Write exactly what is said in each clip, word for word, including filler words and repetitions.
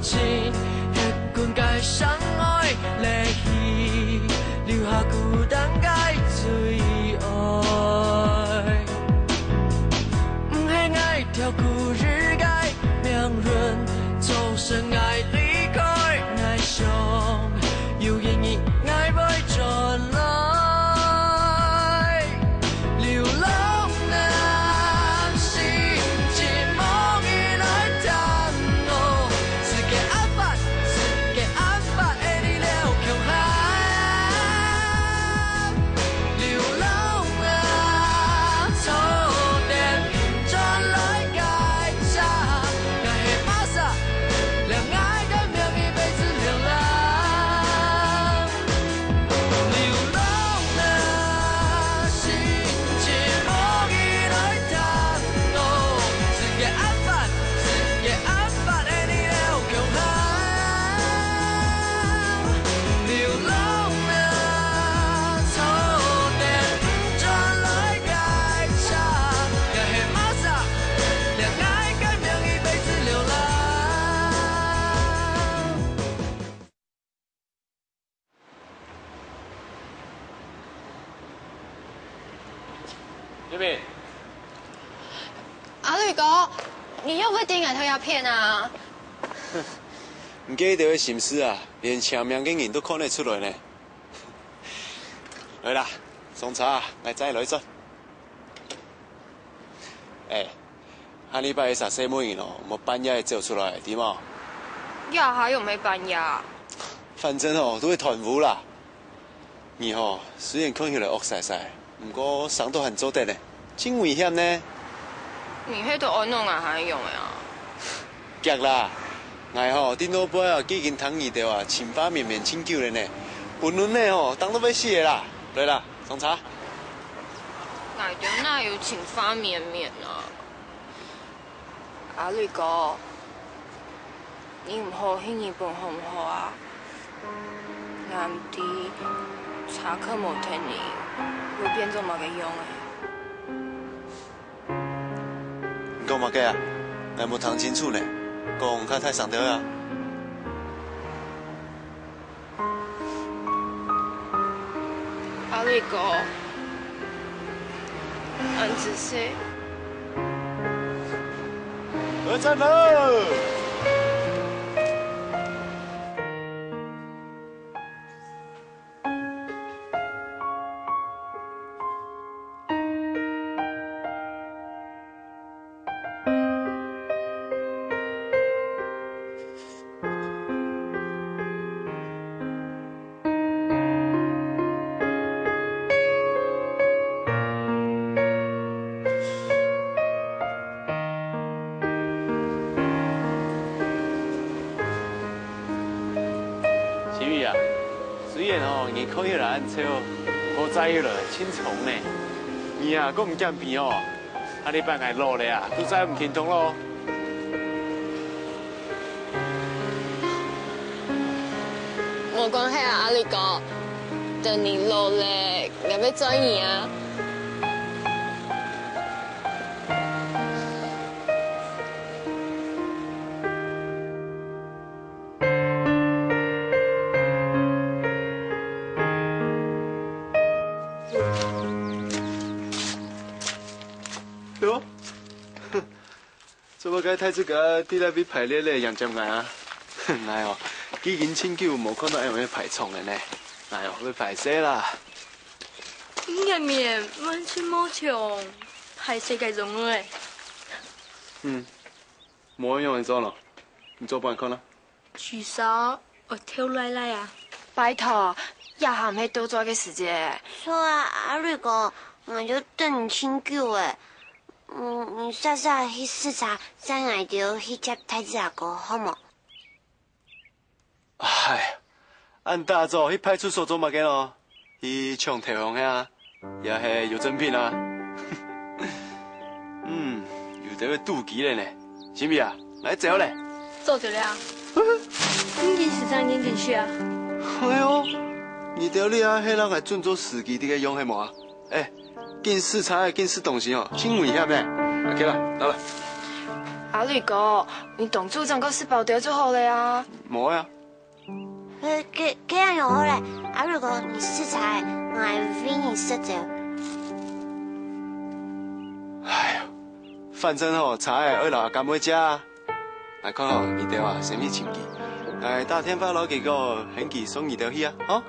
情，歇睏个相愛，離去，留下孤單个最愛。毋係𠊎跳過日个命運，造成𠊎離開，𠊎想有一日𠊎會轉來。 流浪啊，心情無人來探望，世界暗淡，世界暗淡，愛你了共下。流浪啊，錯點轉來該站，𠊎係麼儕，了𠊎个名字變成流浪。 流浪啊，心情無人來探望，世界暗淡，世界暗淡，愛你了共下。流浪啊，錯點轉來該站，𠊎係麼儕，了𠊎个名字變成流浪。 阿瑞哥，你又會對𠊎偷鴉片啊？你這兜个心思啊，連青盲个人都看得出來呢。來啦，上車啊，𠊎載你來轉。哎， 下禮拜一儕細妹人哦，莫半夜走出來，知無？這下又毋係半夜啊。反正哦，都會斷烏啦。你吼，雖然看起來惡豺豺，毋過生到還做得呢，真危險呢。你係都愛弄啊，還用个啊？遽啦，𠊎吼，頂到尾啊，既經聽你兜啊，情話綿綿真久了呢。本人呢吼，當到會死个啦。來啦，上車。𠊎兜哪有情話綿綿啊？ 阿瑞哥，你毋好去日本好毋好啊？𠊎毋知車去無忒你，會變做麼个樣仔。你講麼个啊？𠊎無聽清楚呢，講較大聲兜啊！ 阿瑞哥，恁仔細。合站了！ 心怡啊，雖然吼，你看起來恁醜，毋過載起來盡重呢。你啊，還毋減肥哦？ 下禮拜𠊎老了啊，都載毋停動咯。無關係啊，阿瑞哥，等你老了，𠊎會載你啊。 喲，做麼个大自家在這位排列咧，迎接𠊎啊？𠊎哦，既經盡久無看到恁樣个排場了呢。𠊎哦，會敗勢啦。你个面完全無像歹勢个樣仔。嗯，無恁樣个做咯，你做分𠊎看啊。 取消，𠊎偷懶懶啊。拜託，這下毋係多嘴个時節。著啊，阿瑞哥，𠊎兜等你盡久了。嗯，你煞煞去試車，載𠊎兜去接大自家哥，好無？唉，恁打早去派出所做麼个咯？ 去搶頭香啊，也係郵政品啊。嗯，有兜會堵機了呢。心怡啊，𠊎走咧。做得了啊。你緊駛車緊緊去啊。哎喲，你兜這下係摎𠊎準做司機个樣係無啊？哎，緊駛車緊駛東西哦，真危險呢。OK啦，來來。阿瑞哥，你當晝正過食飽兜就好了啊。無啊。呃，該，該樣就好咧。阿瑞哥，你食菜，𠊎為你食酒。哎呀，反正吼，茶仔愛摎阿甘妹食啊。𠊎看吼，你兜啊，生理情緒，𠊎打電話摎佢講，喊佢送你兜去啊，吼。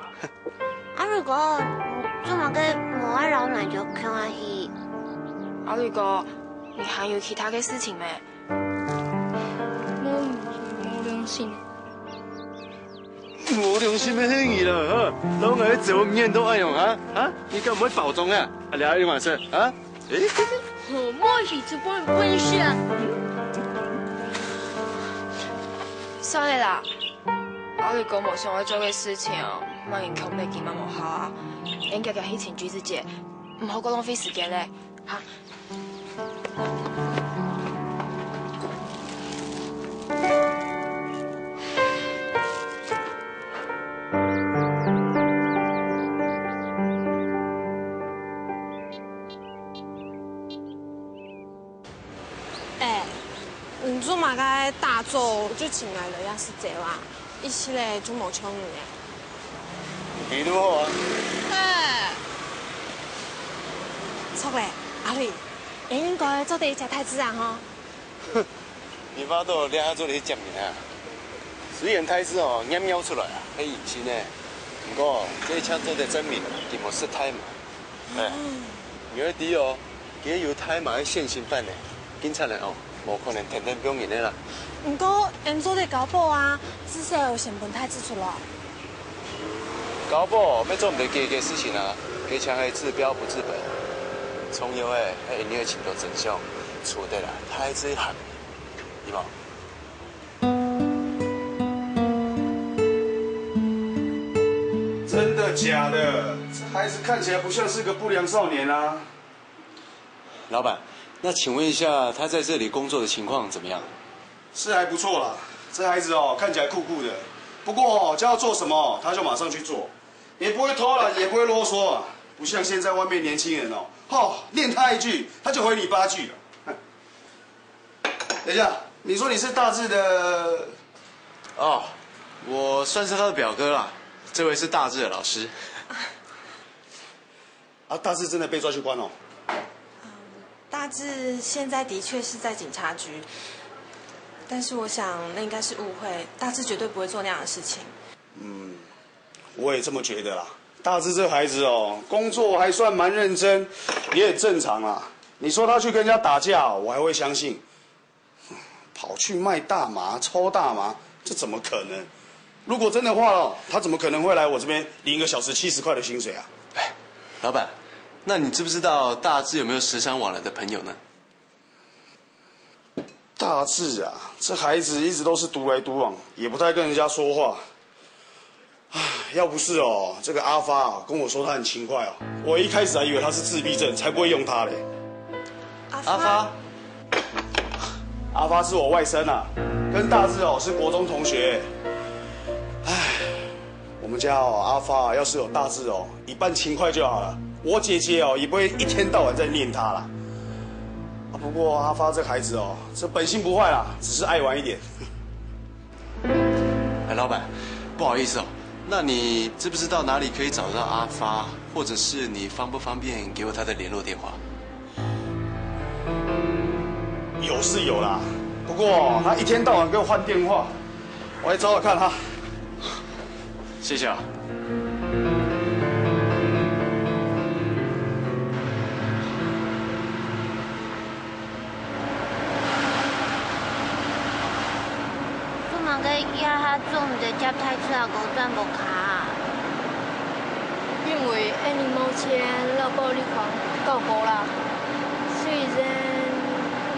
阿瑞哥，你做麼个無愛摎𠊎兜共下去？阿瑞哥，你還有其他个事情咩？ 無，無良心。無良心个係你啦，哈！摎𠊎个酒撿到恁樣啊？啊？你敢毋會包裝啊？啊，你還有麼事啊？欸？我莫去就不能分析啊。算了啦，阿瑞哥無想愛做个事情，莫影響到佢嘛無效啊。𠊎兜遽遽去尋朱子姐，毋好過浪費時間咧，哈。 欸，你做麼个打早就請來了，也是這啊？ 一息仔就無像你咧。你都好啊。嘿。著咧，阿瑞，應該做得接太子啊吼。你話到這下做得接人啊？雖然太子哦，尿尿出來啊，係陰性个，毋過這正做得證明佢無食大麻。 欸，你愛知哦，佢有大麻个現行犯呢，警察人哦，無可能天天放人个啦。毋過，𠊎做得交保啊，至少有先分太子出來。交保乜做毋得解決事情啊，佢淨係治標不治本。重要个，係你愛尋到真相，除得啦，太子一行，有無？ 真的假的？這孩子看起來不像是個不良少年啊。老闆，那請問一下，他在這裡工作的情況怎麼樣？是還不錯啦，這孩子哦，看起來酷酷的。不過哦，叫他做什麼，他就馬上去做，也不會偷懶，也不會囉嗦啊，不像現在外面年輕人哦，吼，念他一句，他就回你八句了。 等一下，你說你是大志的？哦，我算是他的表哥啦。這位是大志的老師。啊，大志真的被抓去關哦？大志現在的確是在警察局，但是我想那應該是誤會，大志絕對不會做那樣的事情。嗯，我也這麼覺得啦。大志這孩子哦，工作還算蠻認真，也很正常啦。你說他去跟人家打架，我還會相信。跑去賣大麻、抽大麻，這怎麼可能？如果真的話哦，他怎麼可能會來我這邊領一個小時七十塊的薪水啊？哎，老闆，那你知不知道大志有沒有時常往來的朋友呢？ 大志啊，這孩子一直都是獨來獨往，也不太跟人家說話。唉，要不是哦，這個阿發啊，跟我說他很勤快哦，我一開始還以為他是自閉症，才不會用他嘞。阿發？阿發？阿發是我外甥啊，跟大志哦是國中同學。唉，我們家哦，阿發要是有大志哦， 一半勤快就好了。我姐姐哦，也不會一天到晚在念他啦。啊，不過阿發這孩子哦，這本性不壞啦，只是愛玩一點。哎，老闆，不好意思哦，那你知不知道哪裡可以找得到阿發，或者是你方不方便給我他的聯絡電話？有是有啦，不過他一天到晚給我換電話，我來找找看哈。 謝謝啊。做麼个這下做毋得接大志阿哥轉屋下啊？因為𠊎等無錢摎暴力狂交保啦。雖然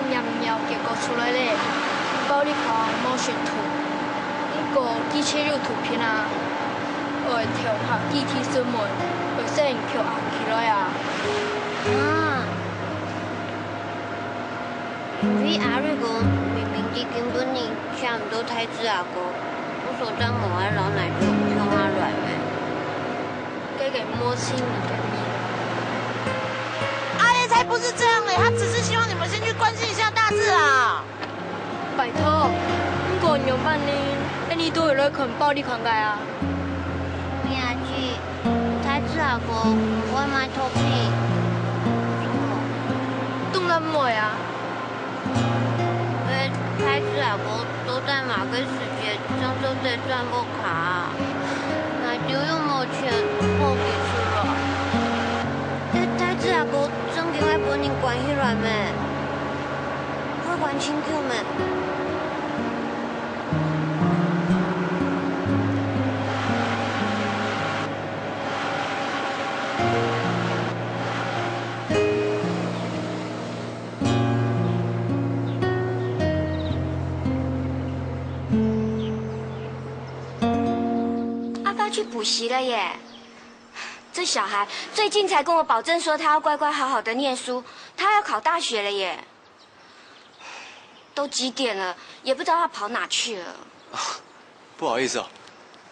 驗尿結果出來咧，暴力狂無食毒， 毋過佢就有毒品啊，愛投入集體審問，愛先扣押起來啊。啊，因為阿瑞哥明明知今晡日請毋到大志阿哥，故所正無愛摎𠊎兜共下來咩？該个無心你个面。阿月才不是這樣嘞，他只是希望你們先去關心一下大志啊。拜託，毋管仰般呢，恁呢都會來看包你看个啊。明仔載，大志阿哥毋會賣毒品。當然毋會啊。該大志阿哥到底麼个時節正做得轉屋下啊？𠊎兜又無錢抱佢出來。該大志阿哥正經愛分人關起來咩？愛關盡久咩？ 阿發去補習了耶！這小孩最近才跟我保證說他要乖乖好好的念書，他要考大學了耶！都幾點了，也不知道他跑哪去了。不好意思哦，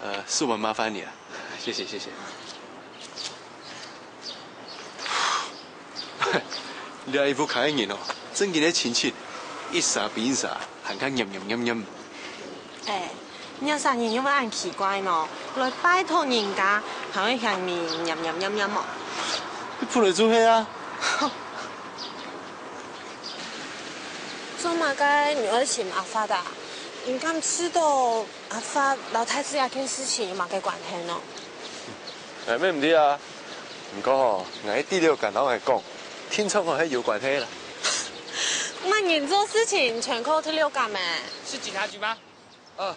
呃，是我們麻煩你了，謝謝謝謝。這一副看个人哦，正經个親切，一儕比一儕還較黏黏黏黏。哎，你這儕人仰會恁奇怪呢？來拜託人家，還會嫌人黏黏黏黏哦。你本來就係啊。 做麼个你愛尋阿發啊？你敢知道阿發摎大志這件事情有麼个關係呢？哎，無問題啊。毋過吼，𠊎一直有摎𠊎講，定著吼係有關係啦。麼人做事情全靠第六感咩？是警察局嗎？呃，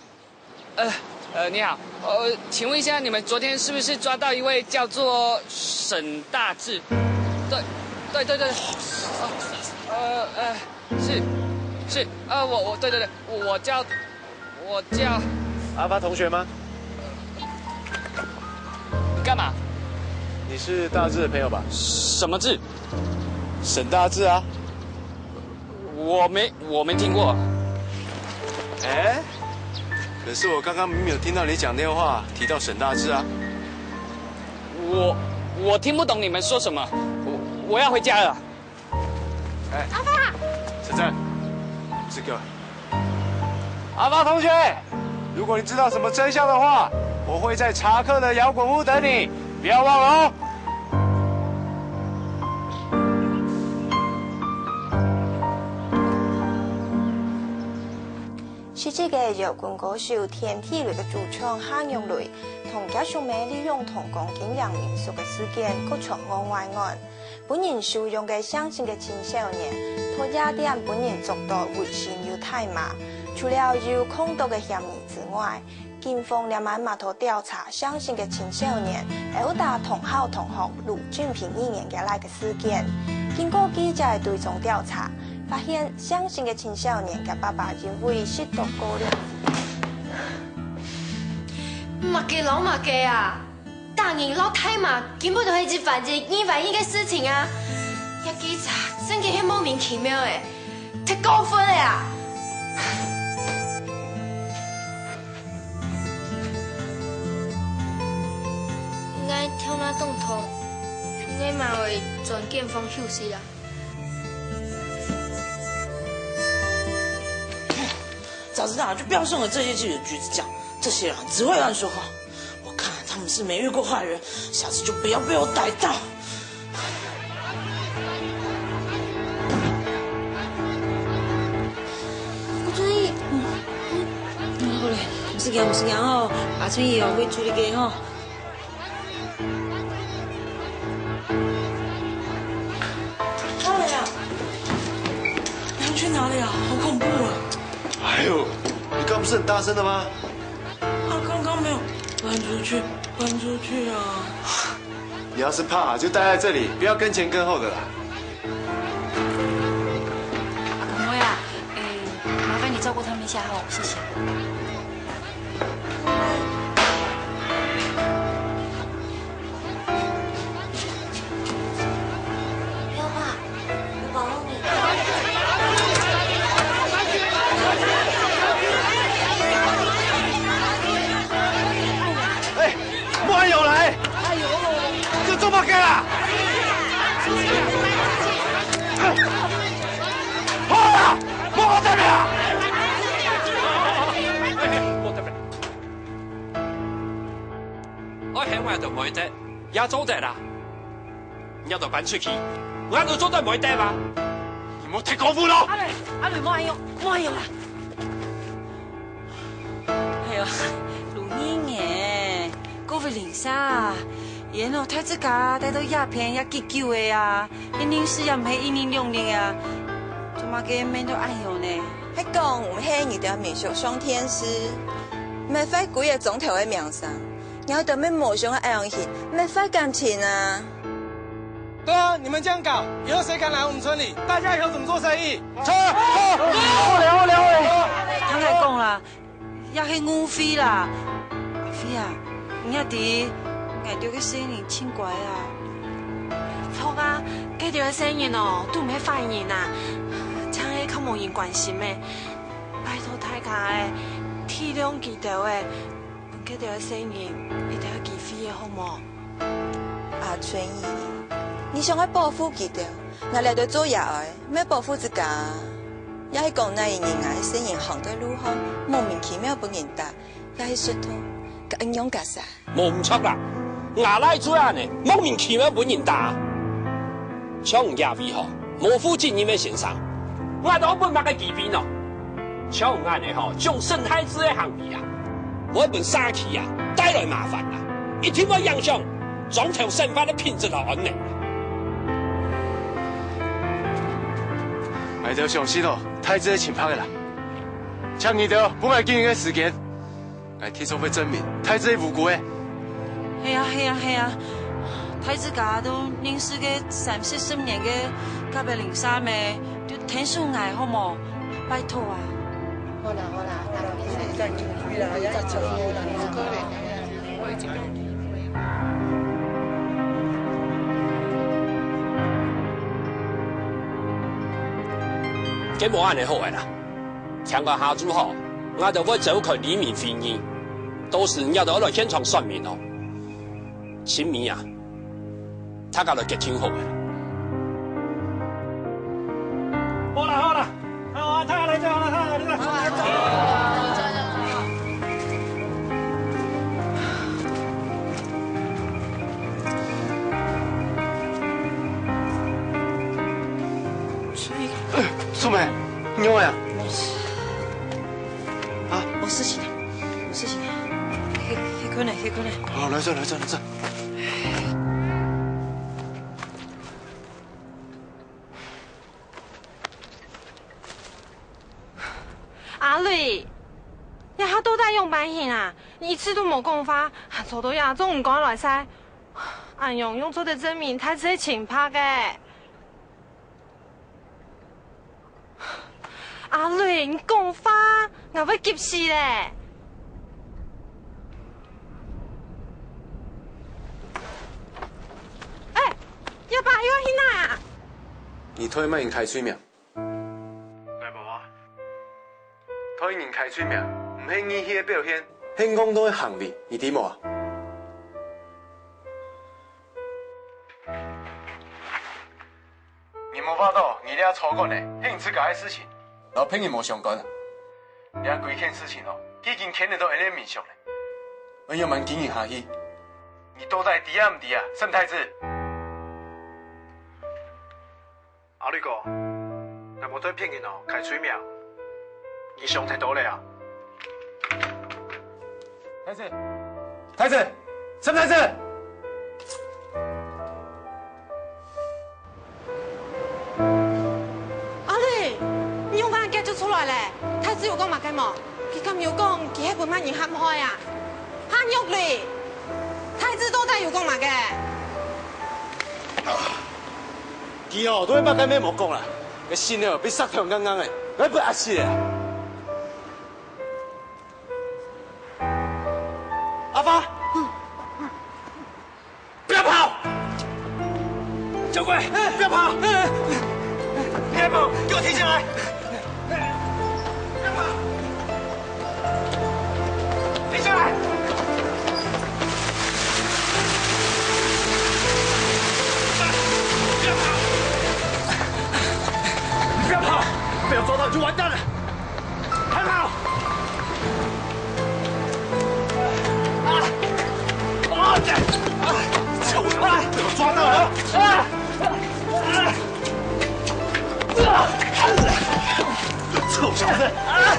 呃，呃，你好，呃，請問一下，你們昨天是不是抓到一位叫做沈大志？對，對，對，對，呃，呃，呃，是，是，呃，我，我，對，對，對，我叫，我叫阿發同學嗎？你幹嘛？你是大志的朋友吧？什麼志？沈大志啊。 我沒，我沒聽過。哎，可是我剛剛明明有聽到你講電話提到沈大志啊。我，我聽不懂你們說什麼，我，我要回家了。哎，阿發，晨晨，這個，阿發同學，如果你知道什麼真相的話，我會在查克的搖滾屋等你，不要忘了哦。 十七歲个搖滾歌手田地雷个主唱夏玉雷，同家屬們利用童工金良民宿个事件，告上外外案，分人收容个雙性个青少年，到夜店分人捉到圍身又大罵，除了有抗爭个嫌疑之外， 警方這滿嘛在調查雙性个青少年毆打同校同學盧俊平議員个倈仔个事件。經過記者个追蹤調查，發現雙性个青少年个爸爸因為吸毒過量，麼个摎麼个啊！打人摎大罵根本就係一般人、二般人个事情啊！這記者正經係莫名其妙欸！ 忒過分了啊！𠊎頭那當痛，𠊎嘛愛轉間房休息啦。早知道就不要送給這些記者橘子醬，這些人只會亂說話。我看他們是沒遇過壞人，下次就不要被我逮到。 阿春姨，嗯，嗯，好了，毋使驚，毋使驚哦，阿春姨哦，會處理个哦。哎呀，你要去哪裡啊？好恐怖啊！哎呦，你剛不是很大聲的嗎？啊，剛剛沒有，搬出去，搬出去啊！ 你要是怕，就待在這裡，不要跟前跟後的啦。阿妹啊，欸，麻煩你照顧他們一下吼，謝謝。不要怕， 哎，莫有來！哎呦，這做麼个啊？好啦，莫搞這邊啊！喊𠊎兜妹仔，也做得啦。你兜搬出去，𠊎兜做得妹仔啊！你莫忒過分咯！阿瑞，阿瑞，莫恁樣，莫恁樣啦！哎喲，盧英哎，各位鄰舍啊，原來大自家待到這片也幾久个啊， 你認識也毋係一日兩日啊，做麼个變到恁樣呢？係講毋係你兜民宿上電視，乜壞歸个庄頭个名聲，𠊎兜乜無想愛恁樣去，乜壞感情啊！對啊，你們這樣搞，以後誰敢來我們村裡？大家以後怎麼做生意？走，走，好了，好了，好了。聽𠊎講啦， 也係誤會啦。阿飛啊，你也知，𠊎兜个細人盡乖啊。著啊，該兜个細人哦，都毋係壞人啊，淨係較無人關心个。拜託大家欸，體諒佢兜欸，分該兜个細人一兜機會欸，好無？ 阿春姨，你想愛保護佢兜，𠊎來到做爺哀，乜保護自家。也係講哪一日𠊎細人行到路項，莫名其妙分人打，也係摔痛，該恁樣結煞。無毋著啦，吾倈仔恁呢，莫名其妙分人打。像這位吼，無負責任个先生，𠊎兜分麼个機會呢？ 像恁呢吼，將身體之个行為啊，會分社區啊帶來麻煩啊，一定會影響庄頭生活个品質和安寧。𠊎兜相信哦，大自个清白个啦。請你兜分𠊎幾日个時間，𠊎定著會證明大自無辜个。係啊，係啊，係啊，大自家都認識个三四十年个隔壁鄰舍咩， 就𢯭手𠊎好無？拜託啊！好啦，好啦，該無恁呢好个啦，聽講下晝吼，𠊎兜會召開里民會議，到時你兜來現場說明哦。清明啊， 大家來決定好个。好啦，好啦，好啊，大家來，大家來，大家來，大家來。所以，素梅，你仰會啊？啊？無事情，無事情。歇，歇睏咧，歇睏咧。好，來坐，來坐，來坐。 阿瑞，這下到底仰般形啊？你一直都無講話，還坐到這做毋敢來噻。恁樣仰做得證明大自係清白个？ 阿瑞，你講話，𠊎會急死咧！哎，阿爸又愛去哪啊？你代麼人開喙名？𠊎無啊。代人開喙名，毋係義氣个表現，係戇戇个行為，你知無啊？ 你無發覺，你這草稿呢，係你自家个事情，摎別人無相干啊。這歸件事情哦，已經牽連到𠊎兜民宿咧。愛仰般經營下去？你到底知也毋知啊，沈太子？阿瑞哥，𠊎無對別人哦開喙名，你想忒多咧啊！太子，太子，沈太子！ 阿瑞，你仰會恁遽就出來咧？太子有講麼个無？佢敢有講佢係分麼人陷害啊？哈，玉麗，太子到底有講麼个？佢哦，都係麼个乜無講啦，該心哦，比石頭硬硬个，𠊎分壓死咧。阿發！ 不要跑！小鬼，不要跑！不要跑！给我停下来！不要跑！停下来！不要跑！不要跑！被我抓到你就完蛋了！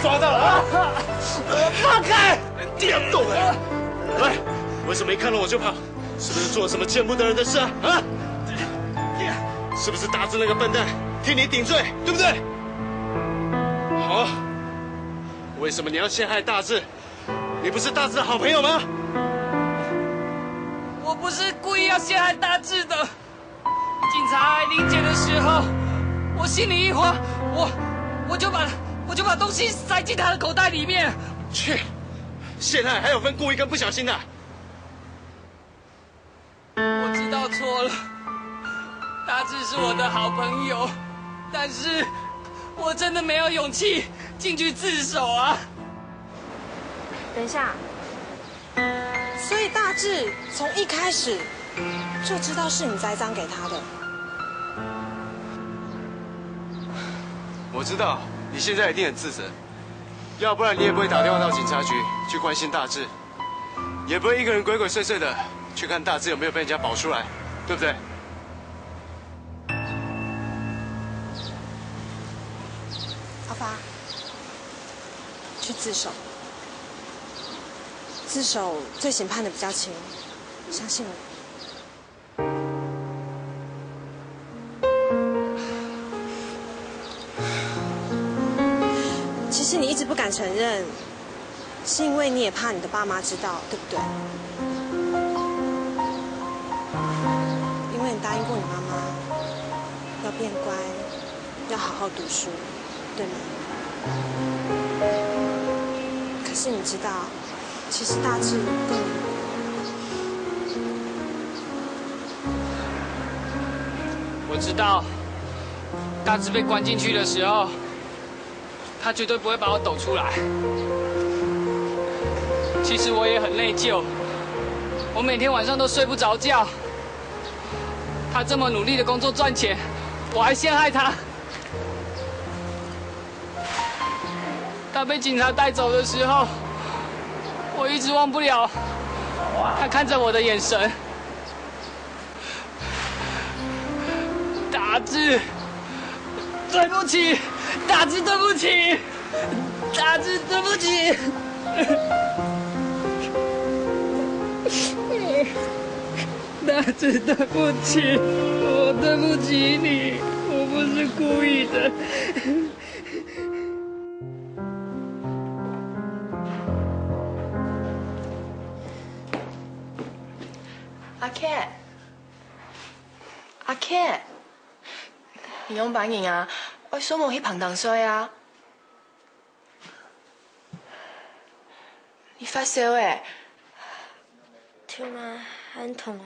抓到了啊！放开！别动了！哎，为什么一看到我就跑？是不是做了什么见不得人的事啊？啊？是不是大志那个笨蛋替你顶罪，对不对？好，为什么你要陷害大志？你不是大志的好朋友吗？我不是故意要陷害大志的。警察来临检的时候，我心里一慌，我我就把我就把东西塞进他的口袋里面。去，陷害还有分故意跟不小心的。我知道错了，大志是我的好朋友，但是我真的没有勇气进去自首啊。等一下，所以大志从一开始就知道是你栽赃给他的。我知道你现在一定很自责，要不然你也不会打电话到警察局去关心大志，也不会一个人鬼鬼祟祟的去看大志有没有被人家保出来，对不对？阿发，去自首。自首罪行判的比较轻，相信我。其实你一直不敢承认，是因为你也怕你的爸妈知道，对不对？因为你答应过你妈妈，要变乖，要好好读书，对吗？可是你知道，其实大志更……我知道，大志被关进去的时候，他绝对不会把我抖出来。其实我也很内疚，我每天晚上都睡不着觉。他这么努力的工作赚钱，我还陷害他。他被警察带走的时候，我一直忘不了他看着我的眼神。大志，对不起，大志，对不起，大志，对不起。大志，对不起，我对不起你，我不是故意的。阿Ken，阿Ken，你仰般形啊？愛上網去飯堂睡啊？ 你發燒欸？頭那還痛哦。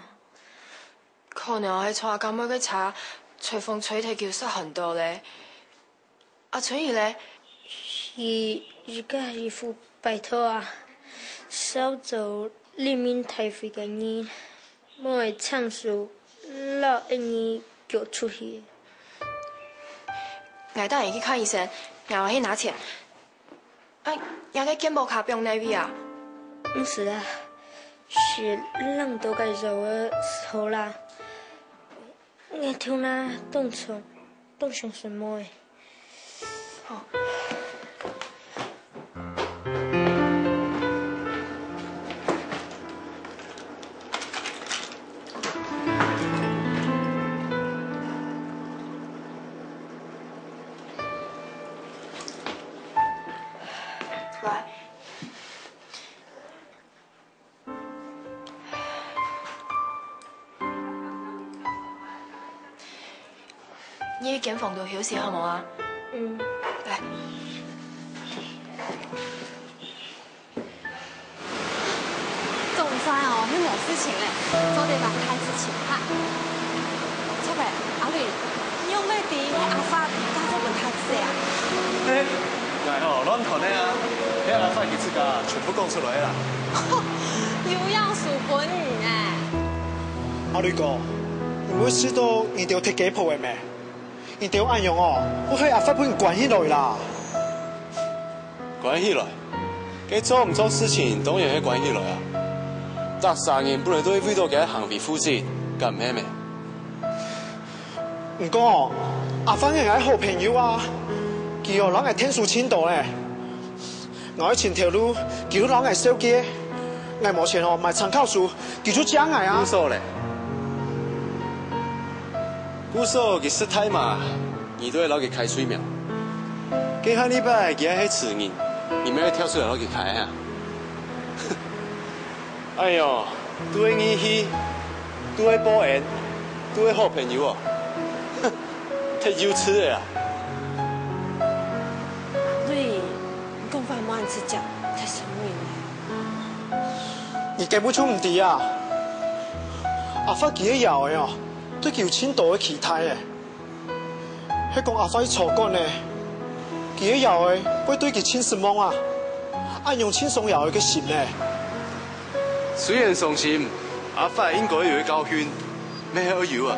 可能係坐阿妹个車，吹風吹忒久煞寒著咧。阿春姨咧？佢而家係拜託啊，少做這面大費个人，莫會親手摎佢救出去。 𠊎帶你去看醫生，𠊎愛去拿錢。哎，若个健保卡放哪位啊？毋使啦，係冷到該走个時候啦。𠊎頭那當重，當傷心無誒。 你去間房肚休息好無啊？嗯。來。總算哦，你無事情咧，做得摎大志請假。著咧，阿倫，你仰會知阿發嫁做分大志啊？嘿，𠊎吼亂講个啊，該阿發佢自家全部講出來啦。有樣輸分你呢。阿倫哥，你毋會試著你兜忒雞婆个咩？ 你兜恁樣哦，會害阿發分關起來啦。關起來？該做毋著事情當然係關起來啊！逐儕人本來都係為著佢个行為負責，敢毋係咩？毋過哦，阿發係𠊎好朋友啊，佢哦摎𠊎𢯭手盡多咧。𠊎愛尋頭路，佢又摎𠊎笑佢，𠊎無錢吼買參考書，佢就罵𠊎啊。故所咧？故所佢識大麻，你都會摎佢開喙苗。該下禮拜佢還係遲人，你乜愛跳出來摎佢開啊？哎喲，都係義氣，都係報恩，都係好朋友哦。忒幼稚了啊！阿瑞，你講話莫恁直接，忒傷人了。你根本就毋知啊！阿發佢个爺哀哦，對佢有盡多个期待誒。 係講阿發去坐監呢，佢个爺哀會對佢盡失望啊！恁樣盡傷爺哀个心呢。雖然傷心，阿發應該有个教訓，乜係愛有啊。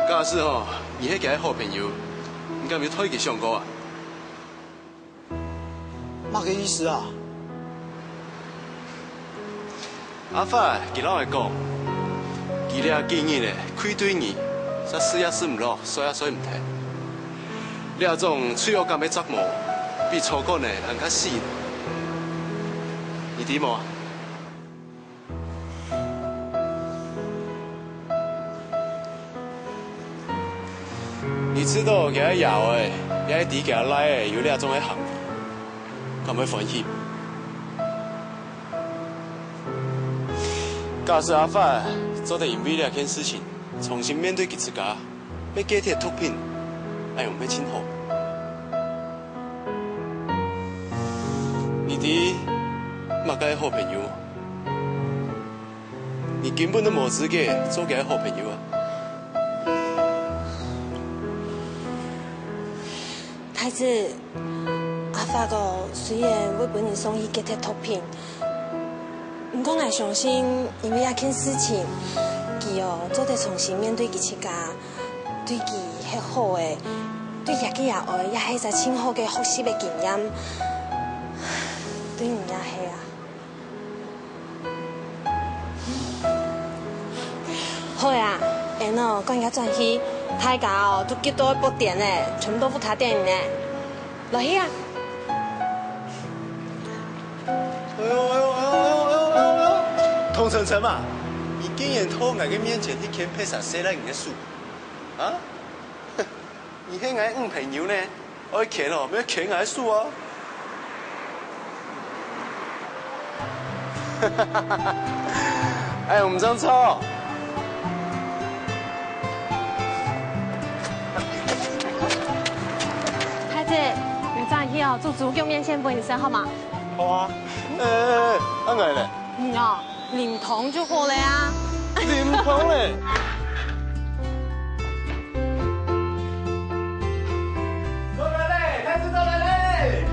假使吼，你係佢个好朋友，你敢有替佢想過啊？ 麼个意思啊？阿發佢摎𠊎講，佢這幾日仔，愧對你，煞食也食毋落，睡也睡毋忒。這種罪惡感个折磨，比坐監仔還較死人。你知無？ 你知道佢个爺哀，也係知佢个倈仔有這種个行為，敢會歡喜？假使阿發做得因為這件事情，重新面對佢自家， 愛戒忒毒品，恁樣會盡好。你知麼个係好朋友？你根本都無資格做佢个好朋友啊！太子，阿發哦，雖然會分人送去戒忒毒品，毋過𠊎相信，因為這件事情，佢哦做得重新面對佢自家， 對佢係好个，對佢个爺哀也係一隻盡好个學習个經驗，對你也係啊。好啊，恁樣趕緊轉去，大家哦都急到發癲咧，全部都毋搭理你呢。來去啊！哎喲哎喲哎喲哎喲哎喲哎喲！童晨晨啊，你竟然在𠊎个面前去牽別儕細倈人个手！ 啊？你係𠊎女朋友呢，愛牽哦，乜愛牽𠊎个手哦。哎，毋正著。太子，你轉去哦，煮豬腳麵線分你食好嗎？好啊。哎哎哎，恁樣咧？嗯哦。 零糖就好了啊。零糖咧。到來咧，太子到來咧。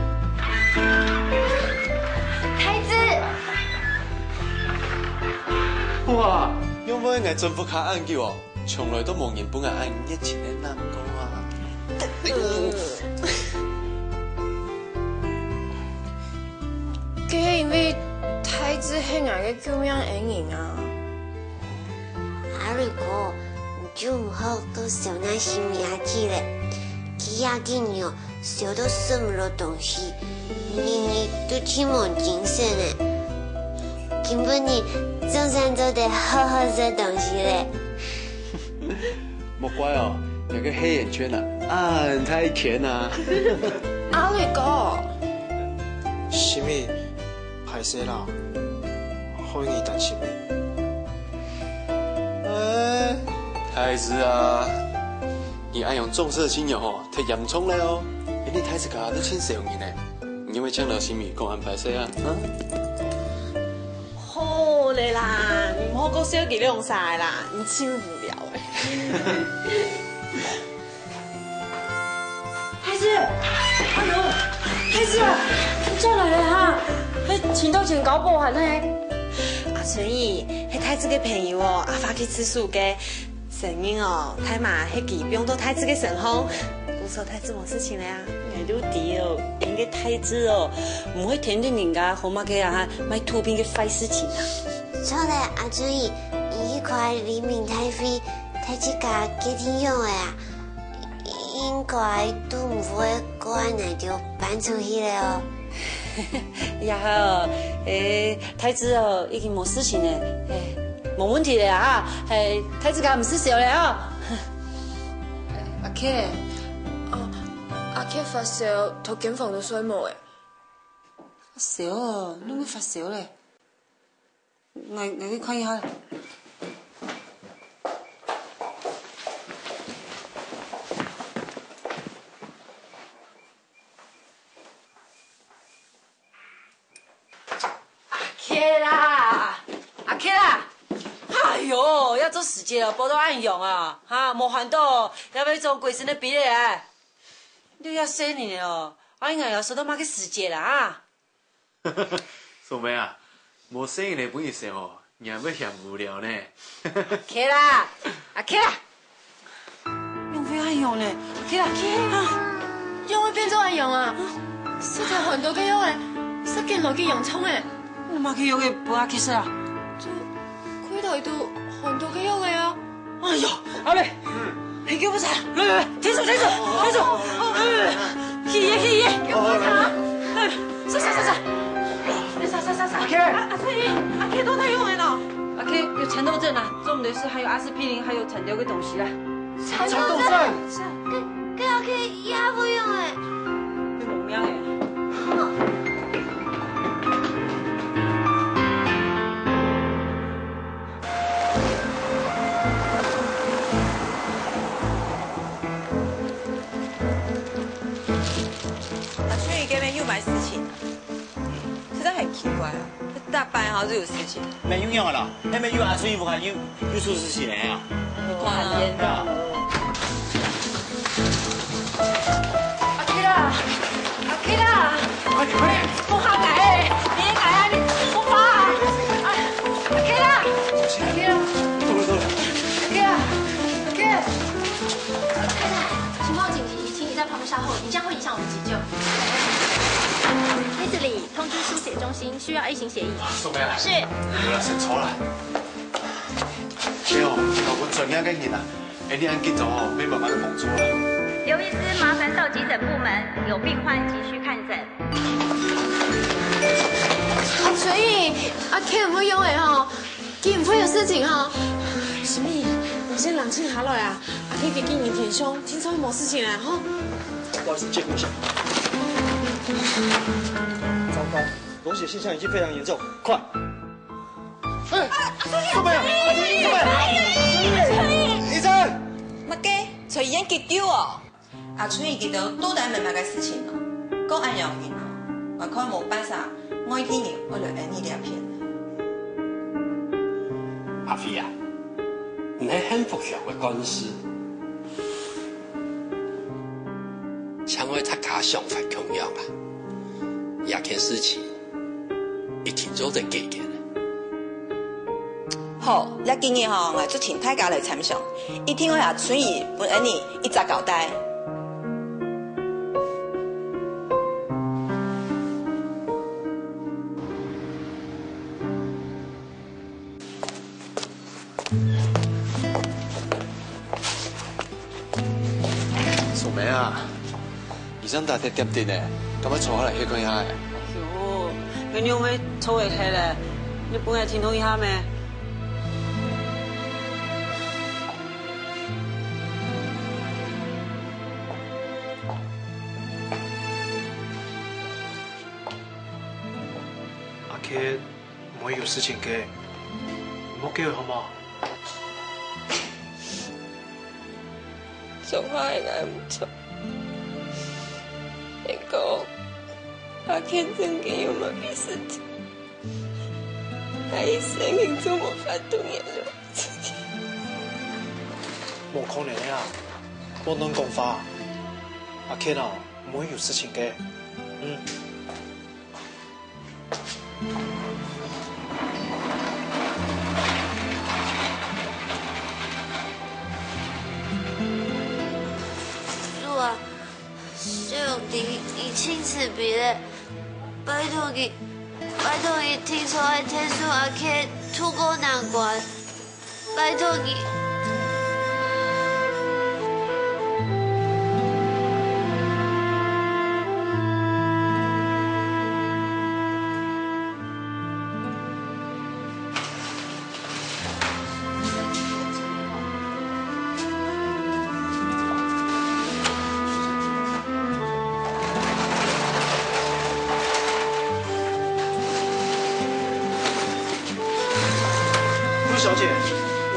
太子。哇，仰會𠊎轉屋下恁久哦，從來都無人分𠊎恁熱情个人過啊。 該係因為太子係𠊎个救命恩人啊。阿瑞哥，你就毋好過愁那心理阿姊咧。佢這幾日哦，愁到食毋落東西，日日都盡無精神咧。今晡日總算做得好好食東西咧。 莫怪哦，這個黑眼圈啊，恁大圈啊。阿瑞哥，心怡，歹勢啦，害你擔心了。哎，太子啊，你恁樣重色輕友吼，忒嚴重了哦。連你太子家都盡愁你呢，你會這樣摎心怡講恁歹勢啊？啊？ 好了啦，你毋好過笑佢兩儕啦，你盡無聊欸。孩子，哎喲，孩子啊，你轉來了哈！還尋到錢交保還呢？阿春姨，係太子个朋友哦，阿發去自首个。 承認哦，大麻係佢放到太子个身項，故所太子無事情了啊。𠊎都知哦，恁个太子哦，毋會聽得人家講麼个啊，賣毒品个壞事情啊。著了，阿春姨，你去看黎明大會，大自家決定仰仔啊，應該都毋會怪𠊎兜搬出去了哦。也好，誒，太子哦，已經無事情了，誒，無問題了哈，誒，太子佢毋使愁了哦。阿K，哦，阿K發燒，到間房度睡無誒？發燒哦，仰會發燒咧？ 𠊎，𠊎去看一下。阿K啦，阿K啦！哎喲，也做時節了，報到恁樣啊！哈，無看到，也會做鬼神个比例誒。你也細人了哦，啊，應該也收到麼个時節啦啊？ 素梅啊，無細人仔分你愁哦，你還會嫌無聊呢。阿K啦，阿K啦，仰會恁樣呢？阿K啦，阿K啊，仰會變做恁樣啊？食忒寒毒个藥誒，食緊來个洋蔥誒。有麼个藥仔分阿K食啊？就開頭都寒毒个藥仔啊。 哎喲，阿妹，你救不成，來來來，停手停手停手，哎，去醫去醫，救不成，哎，上上上上，上上上上，阿K，阿阿翠，阿K到底仰會呢？阿K有蠶豆症啊，做毋得食，還有阿司匹林，還有蠶豆个東西啦。蠶豆症，該該阿K也會用誒。會無命誒。 阿春姨該邊有麼个事情？實在很奇怪啊，佢逐擺吼就有事情。無仰仔啦，該邊有阿春姨屋下有有出事情个啊。看見啊。阿K啦，阿K啦！ 快點，快點！莫嚇𠊎，你嚇𠊎啊，你莫怕啊！啊，阿K啦，阿K啦，走了，走了。阿K啊，阿K。情况紧急，请你在旁边稍候，你这样会影响我们急救。黑子里通知输血中心，需要A型血液。素梅啊，是。有啦，先坐啦。哎喲，老公，怎样个人啊？ 哎，你恁緊張哦，愛慢慢仔工作啦。刘醫师，麻烦到急诊部门，有病患急需看诊。阿春姨，阿K毋會仰仔吼，佢毋會有事情吼。Sumi，你先冷靜下來啊，阿K佢今日天傷，聽說無事情啊吼。不好意思，借過一下。糟糕，溶血现象已经非常严重，快！ 哎，做咩？做咩？醫生！麼个？在醫院急救哦？阿春姨佢兜到底係麼个事情哦？講恁樣形哦，𠊎看無辦法，外地人愛來𫣆俚這片。阿飛啊，你係幸福上个官司，像愛大家想法共樣啊，這件事情 一定做得解決个。好，這幾日吼，𠊎就請大家來參詳，一定愛阿春姨分𫣆俚一隻交代。素梅啊， 醫生打忒點滴呢，敢愛坐下來歇睏一下仔？哎喲，𠊎仰會坐會歇咧？你分𠊎停動一下咩？阿K，毋會有事情个，你莫驚好無？ 總下係𠊎毋著。毋過，阿K真經有麼个事情，𠊎一生人做無法度原諒自家。無可能个啊，莫亂講話。阿K啊，毋會有事情个。嗯。 主啊，上帝已經慈悲了，拜託你，拜託你聽從𠊎，天父阿K渡過難關。 拜託你。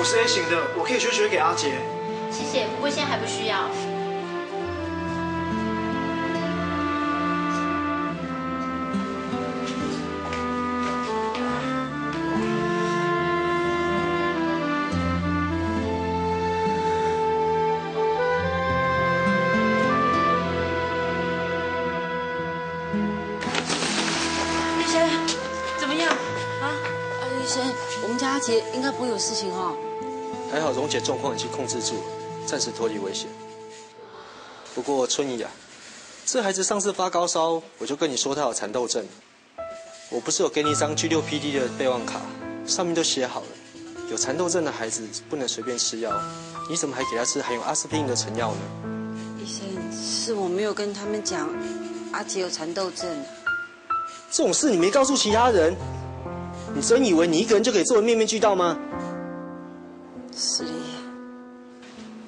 是 A 型的，我可以去学给阿杰。谢谢，不过现在还不需要。医生，怎么样？啊？啊，医生，我们家阿杰应该不会有事情哦。还好蓉姐状况已经控制住了，暂时脱离危险。不过春姨啊，这孩子上次发高烧，我就跟你说他有蚕豆症。我不是有给你一张 G 六 P D 的备忘卡，上面都写好了，有蚕豆症的孩子不能随便吃药，你怎么还给他吃含有阿司匹林的成药呢？医生，是我没有跟他们讲阿杰有蚕豆症。这种事你没告诉其他人，你真以为你一个人就可以做得面面俱到吗？是的。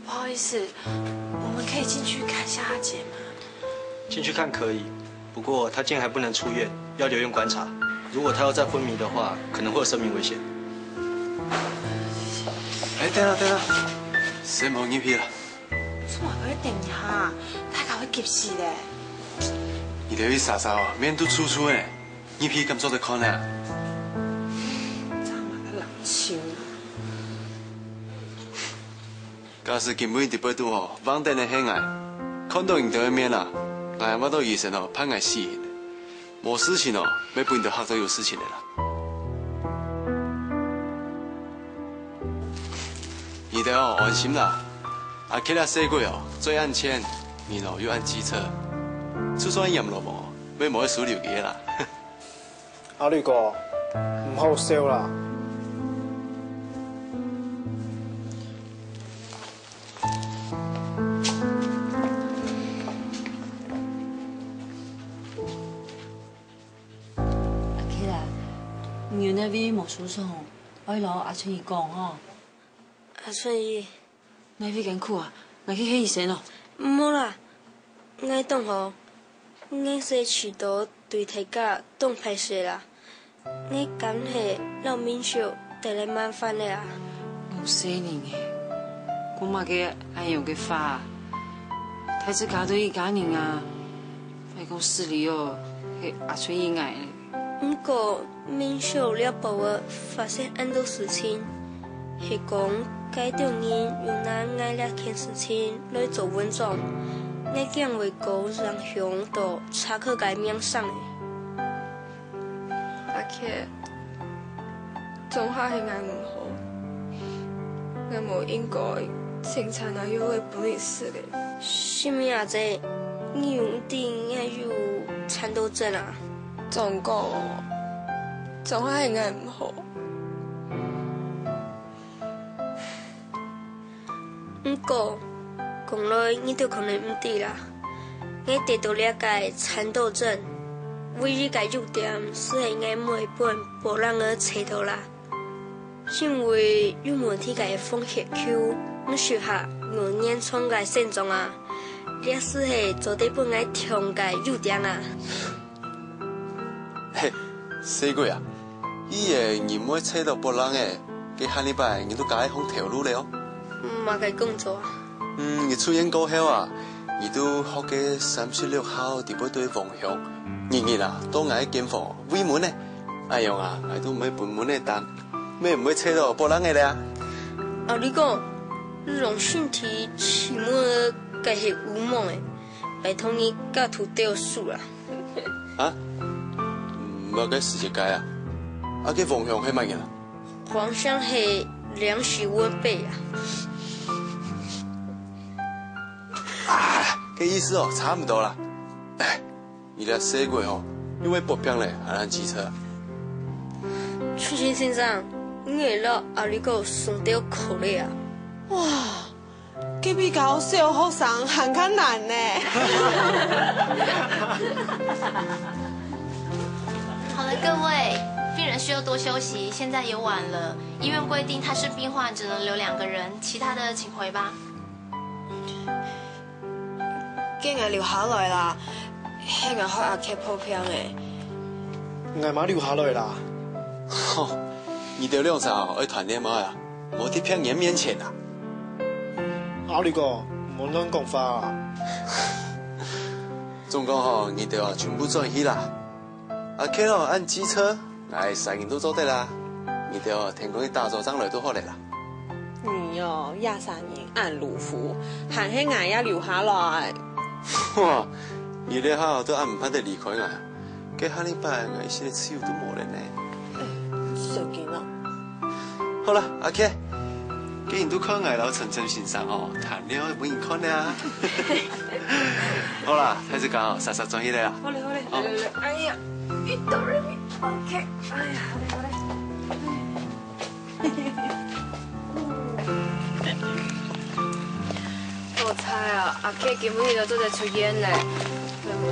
不好意思，我们可以进去看一下阿杰吗？进去看可以，不过他今天还不能出院，要留院观察。如果他要再昏迷的话，可能会有生命危险。哎，等等等等，先莫入去啦。做麼个等一下？大家會急死咧。你兜一儕儕哦，面都臭臭个，入去敢做得看啊？做麼个冷清啊？ 假使今晡日直播肚吼，橫等个係𠊎，看到你兜个面啊，𠊎也話到醫生哦，判𠊎死刑。無事情哦，乜分你兜嚇到有事情个啦。你兜哦，安心啦，阿K啦細鬼哦，嘴恁賤，人哦又恁機車，就算閻羅王哦，乜無會收留佢个啦。 阿綠哥，毋好笑啦。阿K啦，你有哪位無舒爽，愛摎阿春姨講吼。阿春姨， 哪位艱苦啊？𠊎去喊醫生咯。毋好啦，𠊎當好，𠊎細時到對大家當歹勢啦。𠊎敢係摎明秀帶來麻煩个啊？你細人仔，講麼个恁樣个話啊？大自家都一家人啊，莫講失禮哦，係阿春姨𠊎咧。 毋過，明秀這駁仔發生恁多事情，係講該兜人有拿𠊎這件事情來做文章，𠊎驚會過影響到查克个名聲。阿K，總下係𠊎毋好，𠊎無應該清查哪有會分你食个。啥物啊這？你毋知𠊎有產道症啊？ 總講哦，總下係𠊎毋好。毋過，講來你兜可能毋知啦，𠊎得到這个產道症，唯一个優點就係𠊎毋會分別人仔揤到啦。 因為有問題个紅血球毋適合𠊎原狀个生長啊，這就係做得分𠊎暢个優點啊。嘿，細鬼啊，以前你毋會揤到別人仔，該下二擺你都加愛放頭路了哦。麼个工作啊？嗯，你出院過後啊，你都學該三十六號裡背對方向，日日啊到𠊎个間房慰問呢。 恁樣啊，𠊎都毋會分蚊仔叮，乜毋會揤到別人仔了啊。阿綠哥，這種身體起蚊仔該係烏毛仔，拜託你加塗點水啦。啊？麼个時節該啊？啊該方向係麼个啦？方向係兩十五度啊。啊，該意思哦，差毋多啦。 你這細鬼吼，又會發病咧，還恁機車。春青先生，你會摎阿綠哥傷到哭咧啊？哇，該比教小學生還較難呢。好了，各位，病人需要多休息，现在也晚了。医院规定探视病患只能留两个人，其他的请回吧。 該𠊎留下來啦，係𠊎害阿K破病个。𠊎嘛留下來啦。吼，你兜兩儕愛團戀愛啊？無在別人面前啊。阿綠哥，毋好亂講話啊！總講吼，你兜啊，全部轉去啦。阿K哦，恁機車，𠊎三人都做得啦。你兜哦，天光一大早正來就好了啦。你哦，這三人恁魯夫，還係𠊎也留下來。哇，你這下都恁毋盼得離開𠊎。 該下禮拜𠊎一息个自由都無了呢。神經啊！好啦，阿K，既然都看𠊎摎陳真先生哦，談戀愛分你看了啊。好啦，大自家哦，煞煞轉去了啊。好嘞，好嘞，好。來來來，哎呀，一哆來咪，OK，哎呀，好嘞，好嘞。 好彩啊，阿K今晡日都做得出院咧，若無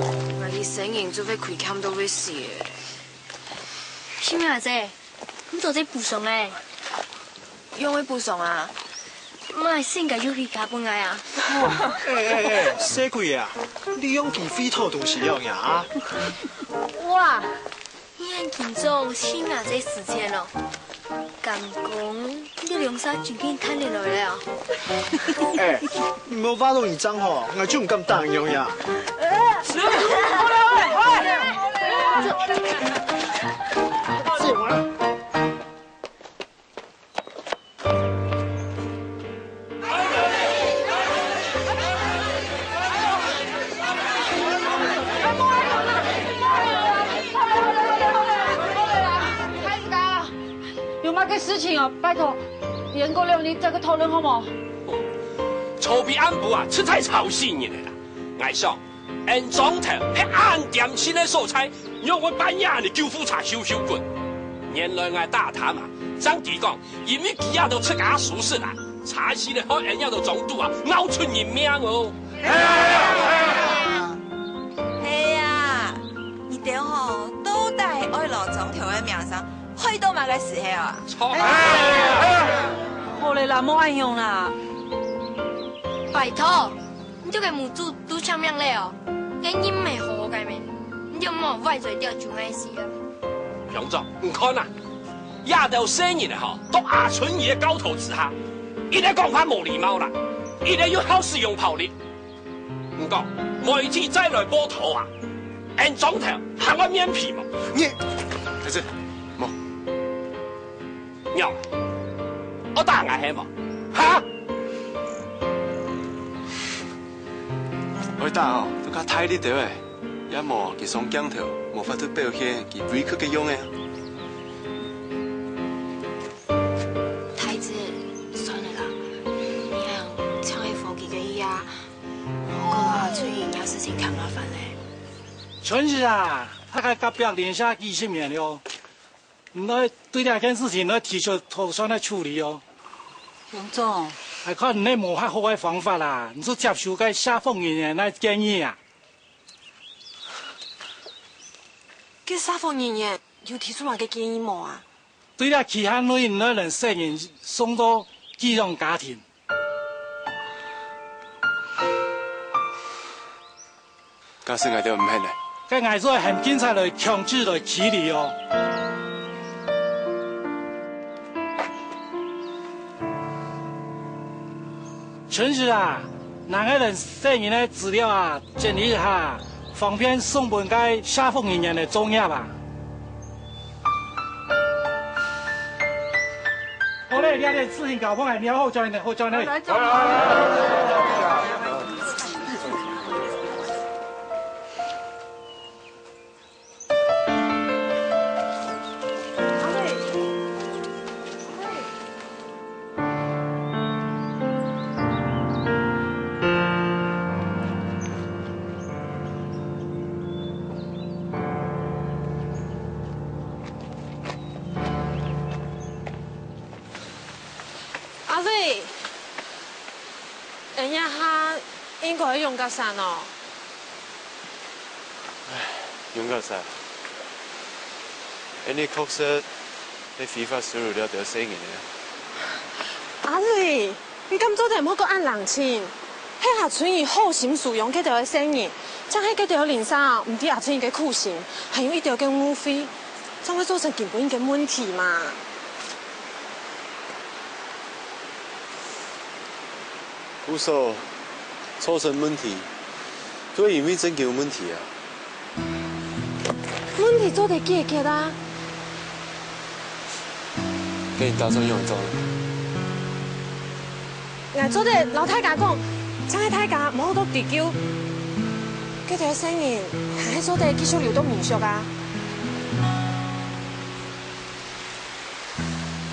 ，𠊎這身形就會虧欠到會死咧。秀英阿姊，你做得補償咧？仰會補償啊？莫先將油漆加分𠊎啊！哎哎哎，細鬼啊，你用機會討東西了呀？哇！ 你恁緊張，秀英阿姊事情哦。敢講，你兩儕真經談戀愛了哦？哎，你無話到你正好，𠊎就毋敢打你呀。有麼个事情哦，拜託，延過兩日再去討論好無？吵到暗晡啊，實在吵死人了啦！𠊎想， 𫣆庄頭係恁恬靜个所在，仰會半夜恁樣救護車咻咻滾？原來𠊎打探啊，正知講，因為佢這兜自家疏失啊，差死了害𫣆這兜庄肚啊，鬧出人命哦！係啊，你兜吼，到底愛摎庄頭个名聲害到麼个時候啊？錯！好了啦，莫恁樣啦！拜託， 你兜个目珠都青盲了哦，眼睛毋係好好个咩？你兜莫歪嘴吊酒𠊎死啊！鄉長，你看啊，這兜細人仔吼，在阿春姨个教導之下，一直講話無禮貌啦，一直又好使用暴力。毋過，媒體再來報導啊，𫣆庄頭還會面皮無？你，孩子，無。 仰，愛打𠊎係無？哈？𠊎打哦，都較大力兜仔，也無佢上鏡頭，無法度表現佢委屈个樣仔。太子，算了啦，你恁樣像係伙計个意啊，莫過啊，春姨若事情較麻煩咧。春姨啊，大家隔壁鄰舍幾十年了。 你愛對這件事情愛提出妥善个處理哦。鄉長，𠊎看你無較好个方法啦，你就接受該社福人員个建議啊。該社福人員有提出麼个建議無啊？對這期限內，你愛將細人送到寄養家庭。 假使𠊎兜毋肯呢？該𠊎就喊警察來強制來驅離哦。春姨啊，拿𠊎兜細人个資料啊，整理一下，方便送分該社福人員來作業啊。 好咧，這兜事情交分𠊎了，好轉咧，好轉咧。來，走。阿瑞，𫣆這下應該去養家山哦。唉，養家山？𫣆俚確實係非法輸入這兜細人仔。阿瑞，你敢做得毋好過恁冷靜？係阿春姨好心收養該兜个細人，正係該兜鄰舍毋知阿春姨个苦心，還有一兜个誤會，正會造成今晡日个問題嘛。故所造成問題，就係因為正經有問題啊。問題做得解決啊。該你打算仰般做？𠊎做得摎大家講，請大家毋好多追究。該兜細人還係做得繼續留到民宿啊。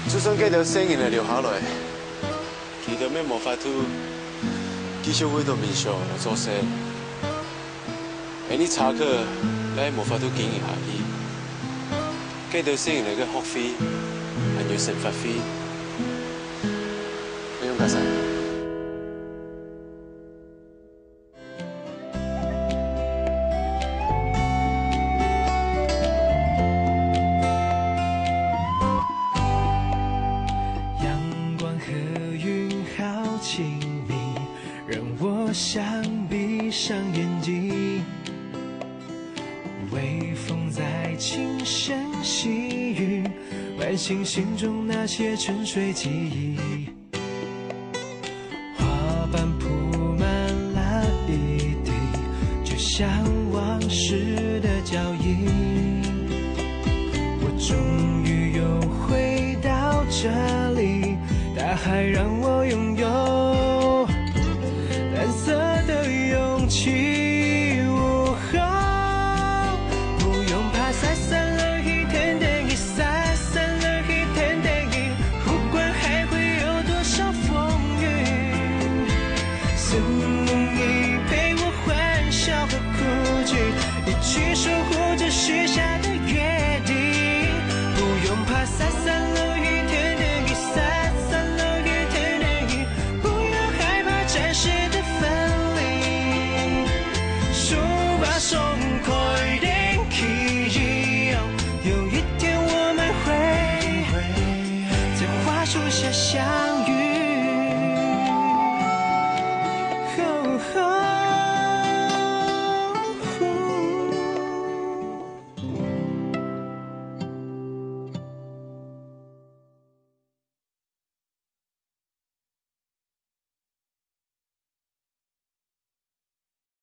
就算該兜細人仔留下來， 佢兜乜無法度繼續為著民宿來做事，𠊎俚茶客也無法度經營下去。該兜細人仔个學費，還有生活費，愛仰結煞？ 陽光和雲好親密，讓我想閉上眼睛。微風在輕聲細語，喚醒心中那些沉睡記憶。花瓣鋪滿了一地，就像